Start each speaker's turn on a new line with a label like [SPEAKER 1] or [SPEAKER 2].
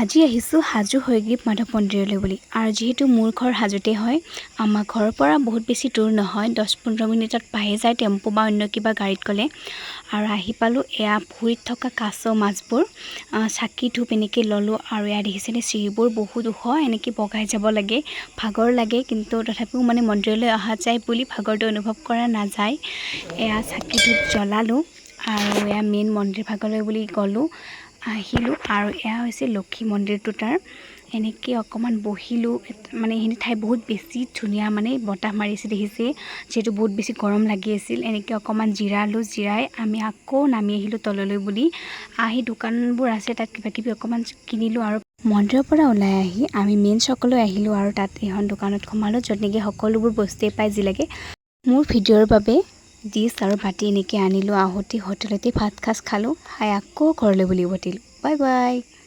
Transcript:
[SPEAKER 1] আজি আহিছোঁ হাজো হয়গ্ৰীৱ মাধৱ মন্দিৰলৈ বুলি। আৰু যিহেতু মোৰ ঘৰ হাজোতে হয়, আমাৰ ঘৰৰ পৰা বহুত বেছি দূৰ নহয়, 10-15 মিনিটত পায়ে যায় টেম্পু বা অন্য কিবা গাড়ীত গ'লে। আৰু আহি পালোঁ। এয়া পুখুৰীত থকা কাছ মাছবোৰ। চাকি ধূপ এনেকৈ ল'লোঁ। আৰু এয়া দেখিছেনে, চিৰিবোৰ বহুত ওখ, এনেকৈ বগাই যাব লাগে। ভাগৰ লাগে, কিন্তু তথাপিও মানে মন্দিৰলৈ অহা যায় বুলি ভাগৰটো অনুভৱ কৰা নাযায়। এয়া চাকি ধূপ জ্বলালোঁ আৰু এয়া মেইন মন্দিৰ ভাগলৈ বুলি গ'লোঁ, আহিলোঁ। আৰু এয়া হৈছে লক্ষী মন্দিৰটো। তাৰ এনেকৈ অকণমান বহিলোঁ। মানে এইখিনি ঠাই বহুত বেছি ধুনীয়া, মানে বতাহ মাৰিছে, দেখিছে, যিহেতু বহুত বেছি গৰম লাগি আছিল। এনেকৈ অকণমান জিৰালোঁ। জিৰাই আমি আকৌ নামি আহিলোঁ তললৈ বুলি। আহি দোকানবোৰ আছে, তাত কিবা কিবি অকণমান কিনিলোঁ। আৰু মন্দিৰৰ পৰা ওলাই আহি আমি মেইন চকলৈ আহিলোঁ আৰু তাত এখন দোকানত সোমালোঁ, য'ত নেকি সকলোবোৰ বস্তুৱেই পায় যি লাগে। মোৰ ভিডিঅ'ৰ বাবে ডিছ আৰু বাতি এনেকৈ আনিলোঁ। আহোঁতে হোটেলতে ভাত সাজ খালোঁ। খাই আকৌ ঘৰলৈ বুলি উভতিলোঁ। Bye bye.